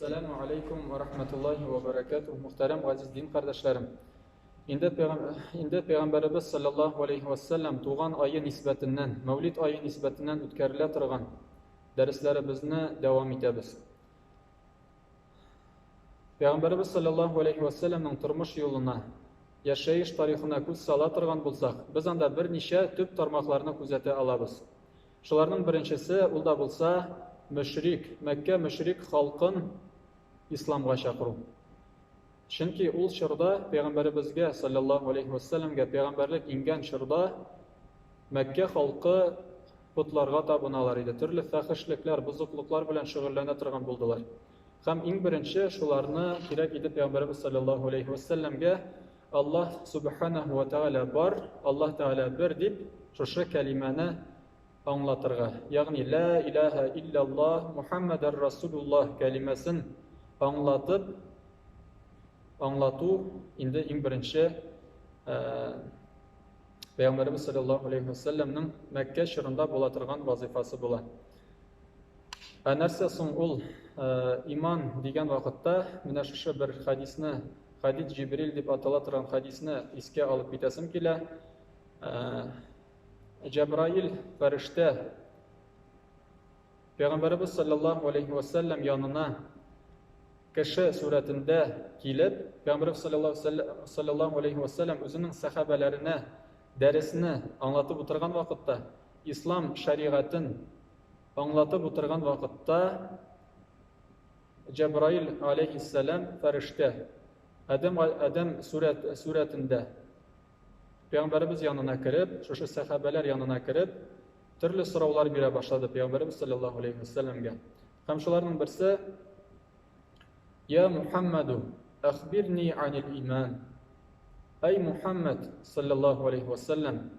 Әссәламү алейкум ва рахматуллахи ва баракатуһ. Мөхтәрәм газиз дин кардәшләрем. Инде инде пәйгамбәребез саллаллаһу алейхи ва саллям туган ае нисбәтеннән, Мәүлид ае нисбәтеннән үткәрелә торган дәресләребезне дәвам итәбез. Пәйгамбәребез саллаллаһу алейхи ва саллямның тормыш юлына, яшәеш тарихына күз сала торган булсак, без анда берничә төп тармакларны күзәтә алабыз. Шуларның беренчесе, ул да булса, мөшрик, Мәккә мөшрик халкын исламга чакыру. Чөнки ул чорда пәйгамбәребезгә, саллаллаһу алейхи вәссәламгә пәйгамбәрлек иңгән чорда Мәккә халкы потларга табыналар иде, төрле фәхешлекләр, бозыклыклар белән шөгыльләнә торган булдылар. Һәм иң беренче шуларны кирәк иде пәйгамбәребез саллаллаһу алейхи вәссәламгә Аллаһ Субханәһу вә Тәгалә бар, Аллаһ Тәгалә бер дип, шушы кәлимәне аңлатырга. Ягъни лә илаһә илляллаһ Мухаммәдәр Расулуллаһ кәлимәсен аңлатып, аңлату инде иң беренче Пәйгамбәребез саллаллаһу алейхи вәсәлләмнең Мәккә чорында була торган вазифасы була. Ә нәрсә соң ул иман дигән вакытта, менә шушы бер хадисне, хадис Җибрил дип атала торган хадисне искә алып китәсем килә. Җәбраил фәрештә Пәйгамбәребез саллаллаһу алейхи ва саллям янына кеше сурәтендә килеп, Пәйгамбәребез саллаллаһу алейхи ва саллям үзенең сәхабәләренә дәресне аңлатып утырган вакытта, ислам шәригатен аңлатып утырган вакытта Җәбраил алейхиссәлам фәрештә Адәм Адәм сурәт сурәтендә Пәйгамбәребез янына кереп, шушы сәхабәләр янына кереп, төрле сораулар бирә башлады Пәйгамбәребез саллаллаһу алейхи вәсәлләмгә. Һәм шуларның берсе: Я Мухаммаду, әхбирни анил иман. Әй Мухаммад саллаллаһу алейхи вәсәлләм,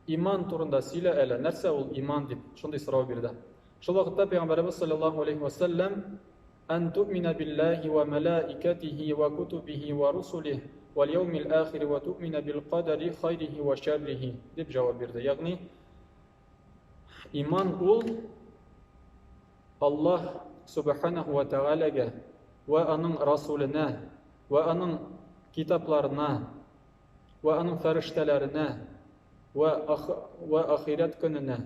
Иман турында сөйлә әле, нәрсә ул иман дип, шундый сорау бирде. Шул вакытта Пәйгамбәребез саллаллаһу алейхи ва сәлләм Ан ту'мина биллаһи ва малаикатихи ва кутубихи ва русулих вал яумил ахир ва ту'мина бил кадари хайрихи ва шаррихи дип җавап бирде. Ягъни иман ул Аллаһ субханаху ва таалагә ва аның расуленә ва аның китапларына вә аның фәрештәләренә, вә вә ахирәт көненә,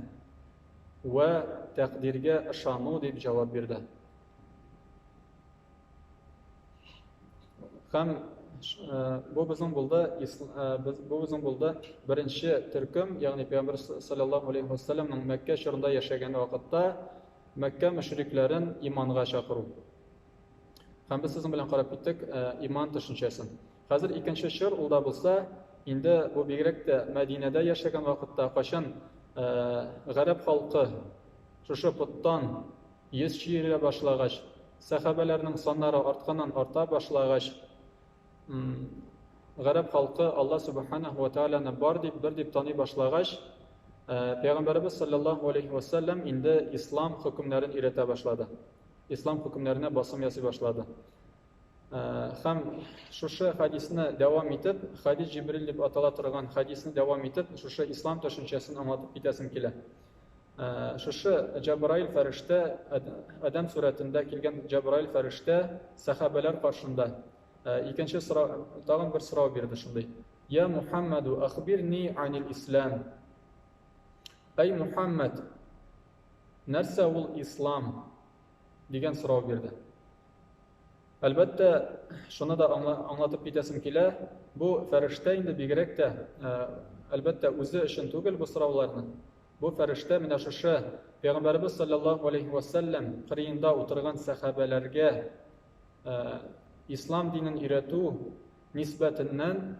вә тәкъдиргә ышану дип җавап бирде. Һәм бу безнең булды, бу безнең булды беренче төркем, ягъни Пәйгамбәр саллаллаһу алейхи ва саллямның Мәккә чорында яшәгән вакытта Мәккә мөшрикләрен иманга чакыру. Һәм без сезнең белән карап киттек иман төшенчәсен. Хәзер икенче чор, ул да булса, инде бу бигрәк тә Мәдинәдә яшәгән вакытта, кайчан гарәп халкы шушы поттан йөз чөерә башлагач, сәхабәләрнең саннары артканнан арта башлагач, гарәп халкы Алла субханаху ва тааляны бар дип, бер дип таный башлагач, Пәйгамбәребез саллаллаһу алейхи ва саллям инде ислам хөкемнәрен өйрәтә башлады. Ислам хөкемнәренә басым ясый башлады. Һәм шушы хадисны дәвам итеп, хадис Җибрил дип атала торган хадисны дәвам итеп, шушы ислам төшенчәсен аңлатып китәсем килә. Шушы Җәбраил фәрештә, Адәм сурәтендә килгән Җәбраил фәрештә сәхабәләр каршында икенче сорау, тагын бер сорау бирде шундый. Я Мухаммаду, ахбирни анил ислам. Әй Мухаммад, нәрсә ул ислам? дигән сорау бирде. Әлбәттә, шуны да аңлатып китәсем килә, бу фәрештә инде бигрәк тә, әлбәттә, үзе өчен түгел бу сорауларны. Бу фәрештә менә шушы Пәйгамбәребез саллаллаһу алейхи ва саллям кырыенда утырган сәхабәләргә ислам динен өйрәтү нисбәтеннән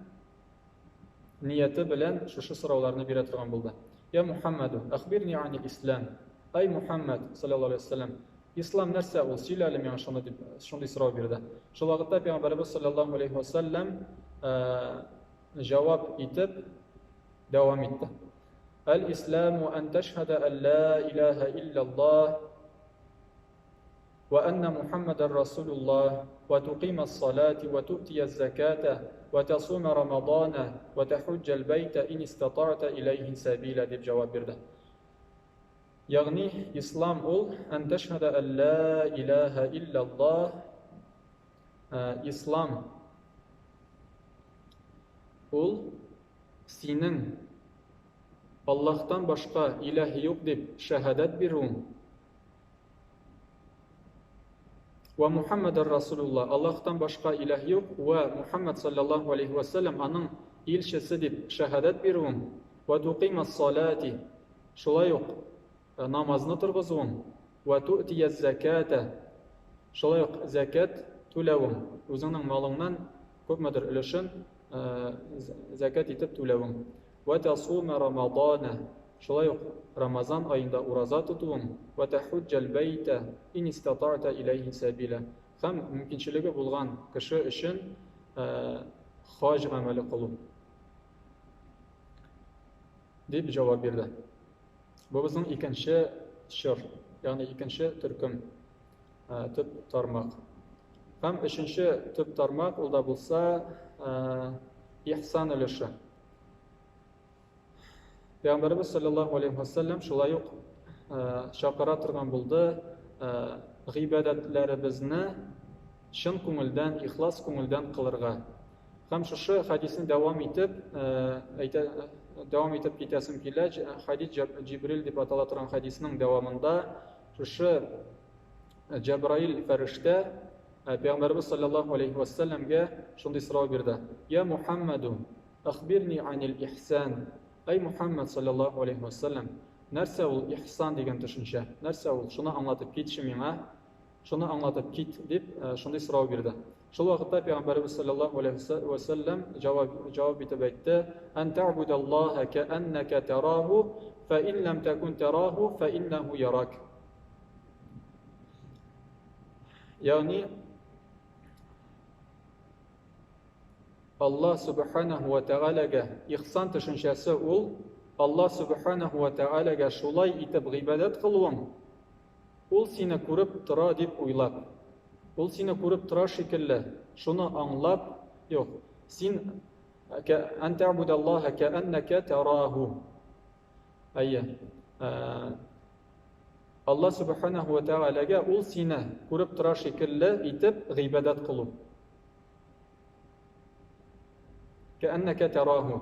нияте белән шушы сорауларны бирә торган булды. Я Мухаммаду, әхбирни ани ислам. Ай Мухаммад, саллаллаһу алейхи ва саллям, ислам нәрсә ул? Сөйлә әле миңа шуны дип, шундый сорау бирде. Шул вакытта Пәйгамбәребез саллаллаһу алейхи ва саллям җавап итеп дәвам итте. Әл-исламу ан тәшһәдә ан ла илаһа илляллаһ وأن محمد رسول الله وتقيم الصلاة وتؤتي الزكاة وتصوم رمضان وتحج البيت إن استطعت إليه سبيلا дип җавап бирде. Ягъни ислам ул ан тәшһәдә ан ла илаһа илляллаһ. Ислам ул синең Аллаһтан башка иләһ юк дип шәһадәт бирүең, вә Мухаммадар Расулулла, Аллаһтан башка иләһ юк, вә Мухаммад саллаллаһу алейхи вә сәлләм аның илчесе дип шәһадәт бирүең, вә туқимас салати, шулай ук намазны торгызуың, вә ту'тияз заката, шулай ук зәкят түләвең, үзеңнең малыңнан күпмедер өлешен зәкят итеп түләвең. Вә тасума рамадана, шулай ук Рамазан аенда ураза тотуың, вә тәхуҗҗәл бәйтә ин истата'та иләйһи сәбилә, һәм мөмкинчелеге булган кеше өчен хаҗ гамәле кылу. Дип җавап бирде. Бу безнең икенче чор, ягъни икенче төркем, төп тармак. Һәм өченче төп тармак ул да булса ихсан өлеше. Пәйгамбәребез саллаллаһу алейхи ва саллям шулай ук чакыра торган булды, гыйбадәтләребезне чын күңелдән, ихлас күңелдән кылырга. Һәм шушы хәдисне дәвам итеп, әйтә, дәвам итеп китәсем килә. Хәдис Җибрил дип атала торган хәдиснең дәвамында шушы Җәбраил фәрештә Пәйгамбәребез саллаллаһу алейхи ва саллямгә шундый сорау бирде. Я Мухаммаду, Әхбирни анил ихсан. Әй Мухаммад саллаллаһу алейхи ва саллям, нәрсә ул ихсан дигән төшенчә? Нәрсә ул? Шуны аңлатып китче миңа. Шуны аңлатып кит, дип шундый сорау бирде. Шул вакытта Пәйгамбәребез саллаллаһу алейхи ва саллям җавап җавап итеп әйтте: Ан та'будаллаһа кa'аннака тараһу, фа ин лам такун тараһу, фа иннаху ярак. Ягъни Аллаһ Сүбхәнәһү вә Тәгаләгә ихсан төшенчәсе ул, Аллаһ Сүбхәнәһү вә Тәгаләгә шулай итеп гыйбадәт кылуың, Ул сине күреп тора дип уйлап, Ул сине күреп тора шикелле, шуны аңлап, юк, син ән тәгъбудаллаһа кәәннәкә тәраһу. Әйе. Аллаһ Сүбхәнәһү вә Тәгаләгә ул сине күреп тора шикелле итеп гыйбадәт кылу. Кәәннәкә тәраһу.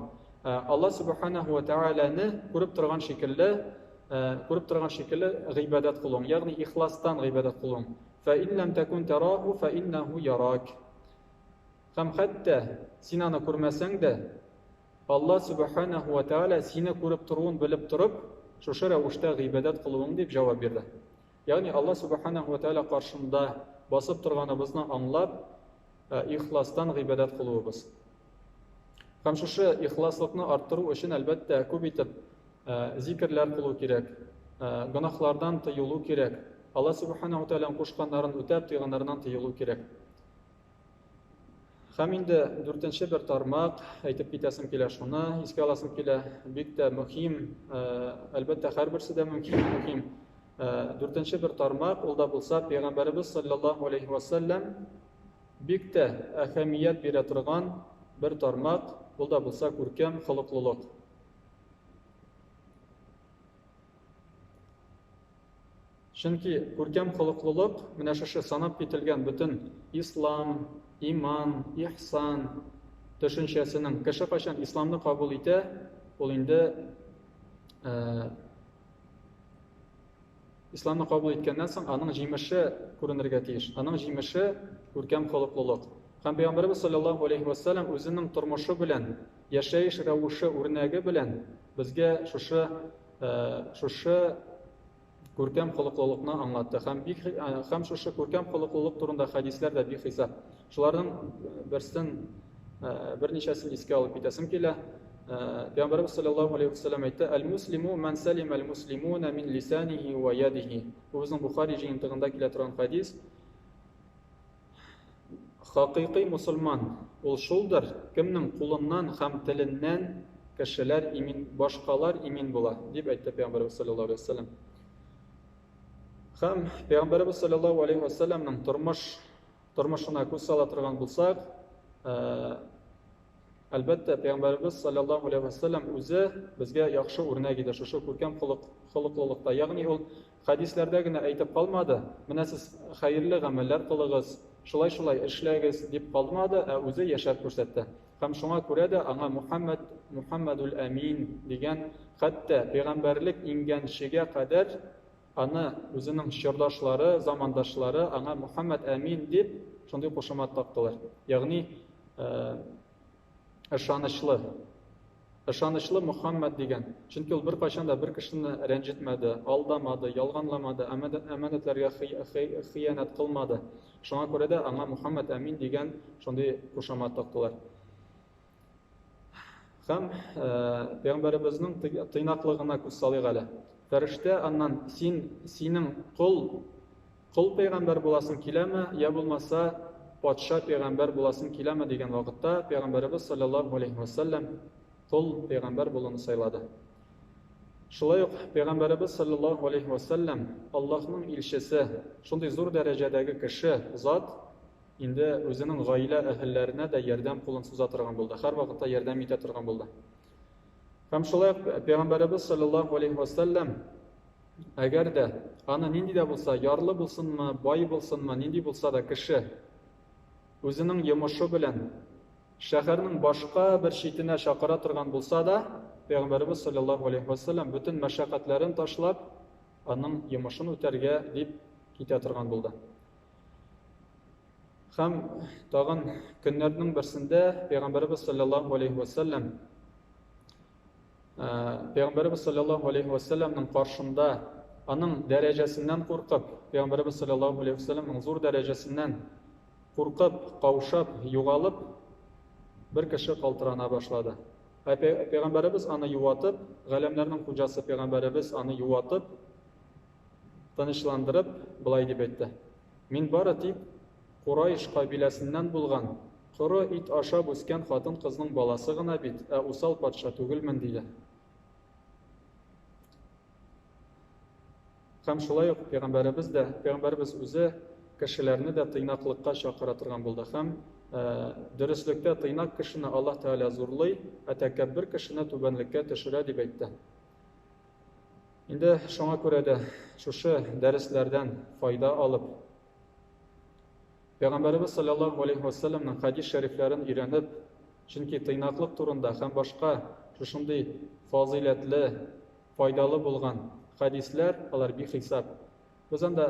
Алла Субханаһу ва Тәгаләне күреп торган шикелле, күреп торган шикелле гыйбадәт кылуың, ягъни ихластан гыйбадәт кылуың. Фә ин ләм тәкун тәраһу фә иннәһу ярак. Һәм хәтта син аны күрмәсәң дә, Алла Субханаһу ва Тәгалә сине күреп торуын белеп торып, шушы рәвештә гыйбадәт кылуың дип җавап бирде. Ягъни Алла Субханаһу ва Тәгалә каршында басып торганыбызны аңлап, ихластан гыйбадәт кылуыбыз. Һәм шушы ихласлыкны арттыру өчен, әлбәттә, күп итеп зикерләр кылу кирәк, гөнаһлардан тыелу кирәк, Алла Субханаһу Тәгаләнең кушканнарын үтәп, тыйганнарыннан тыелу кирәк. Һәм инде дүртенче бер тармак, әйтеп китәсем килә шуны, искә аласым килә, бик тә мөһим, әлбәттә, һәрберсе дә мөһим, мөһим. Дүртенче бер тармак, ул да булса, Пәйгамбәребез саллаллаһу алейхи ва саллям бик тә әһәмият бирә торган бер тармак, ул да булса күркәм холыклылык. Чөнки күркәм холыклылык менә шушы санап кителгән бөтен ислам, иман, ихсан төшенчәсенең кеше кайчан исламны кабул итә, ул инде Исламны кабул иткәннән соң аның җимеше күренергә тиеш. Аның җимеше күркәм холыклылык. Һәм Пәйгамбәребез саллаллаһу алейхи ва саллям үзенең тормышы белән, яшәеш рәвеше үрнәге белән безгә шушы шушы күркәм холыклылыкны аңлатты. Һәм бик һәм шушы күркәм холыклылык турында хәдисләр дә бихисап. Шуларның берсен берничәсен искә алып китәсем килә. Пәйгамбәребез саллаллаһу алейхи вәсәлләм әйтте: "Әл-муслиму ман салима әл-муслимуна мин лисанихи ва ядихи". Бу безнең Бухари җыентыгында килә торган хәдис. Хакыйкый мусульман ул шулдыр, кемнең кулыннан һәм теленнән кешеләр имин, башкалар имин була, дип әйтте Пәйгамбәребез саллаллаһу алейхи вәсәлләм. Һәм Пәйгамбәребез саллаллаһу алейхи вәсәлләмнең тормыш тормышына күз сала торган булсак, Әлбәттә, Пәйгамбәребез салләллаһу алейһи вә сәлләм үзе безгә яхшы үрнәк иде шушы күркәм холык, холыклылыкта. Ягъни ул хәдисләрдә генә әйтеп калмады, менә сез хәерле гамәлләр кылыгыз, шулай-шулай эшләгез дип калмады, ә үзе яшәп күрсәтте. Һәм шуңа күрә дә аңа Мухәммәд, Мухәммәдул Әмин дигән, хәтта пәйгамбәрлек иңгәнчегә кадәр аны үзенең чордашлары, замандашлары аңа Мухәммәд Әмин дип шундый кушамат тактылар. Ягъни ышанычлы. Ышанычлы Мухәммәд дигән. Чөнки ул беркайчан да бер кешене рәнҗетмәде, алдамады, ялганламады, әманәтләргә хыянәт кылмады. Шуңа күрә дә аңа Мухәммәд Әмин дигән шундый кушамат тактылар. Һәм пәйгамбәребезнең тыйнаклыгына күз салыйк әле. Фәрештә аннан син синең кол кол пәйгамбәр буласың киләме, я булмаса патша пәйгамбәр буласың киләме дигән вакытта пәйгамбәребез саллаллаһу алейхи ва саллям кол пәйгамбәр булуны сайлады. Шулай ук пәйгамбәребез саллаллаһу алейхи ва саллям Аллаһның илчесе, шундый зур дәрәҗәдәге кеше, зат Инде үзенең гаилә әһелләренә дә ярдәм кулын суза торган булды, һәрвакытта ярдәм итә торган булды. Һәм шулай ук Пәйгамбәребез саллаллаһу алейхи ва сәлләм әгәр дә аны нинди дә булса, ярлы булсынмы, бай булсынмы, нинди булса да кеше үзенең йомышы белән шәһәрнең башка бер читенә чакыра торган булса да, Пәйгамбәребез саллаллаһу алейхи ва сәлләм бөтен мәшәкатьләрен ташлап, аның йомышын үтәргә дип китә торган булды. Һәм тагын көннәрнең берсендә Пәйгамбәребез саллаллаһу алейхи ва сәлләм Пәйгамбәребез саллаллаһу алейхи ва сәлләмнең каршында аның дәрәҗәсеннән куркып, Пәйгамбәребез саллаллаһу алейхи ва сәлләмнең зур дәрәҗәсеннән куркып, каушап, югалып, бер кеше калтырана башлады. Ә Пәйгамбәребез аны юатып, галәмнәрнең хуҗасы Пәйгамбәребез аны юатып, тынычландырып, болай дип әйтте, Мин бары тик Курайш кабиләсеннән булган, коры ит ашап үскән хатын-кызның баласы гына бит, ә усал патша түгелмен, диде. Һәм шулай ук пәйгамбәребез дә, пәйгамбәребез үзе кешеләрне дә тыйнаклыкка чакыра торган булды. Һәм дөреслектә тыйнак кешене Аллаһ Тәгалә зурлый, ә тәкәббер кешене түбәнлеккә төшерә дип әйтте. Инде шуңа күрә дә шушы дәресләрдән файда алып, Пәйгамбәребез саллаллаһу алейхи ва саллямның хәдис шәрифләрен өйрәнеп, чөнки тыйнаклык турында һәм башка шушындый фазыйләтле, файдалы булган хәдисләр, алар бихисап. Без анда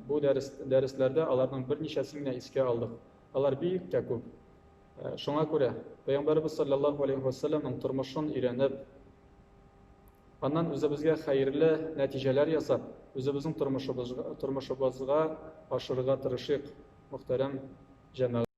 бу дәрес, дәресләрдә аларның берничәсен генә искә алдык. Алар бик тә күп. Шуңа күрә Пәйгамбәребез саллаллаһу алейхи ва саллямның тормышын өйрәнеп, Аннан үзебезгә хәерле нәтиҗәләр ясап, үзебезнең тормышыбызга ашырырга тырышыйк, мөхтәрәм җәмәгать.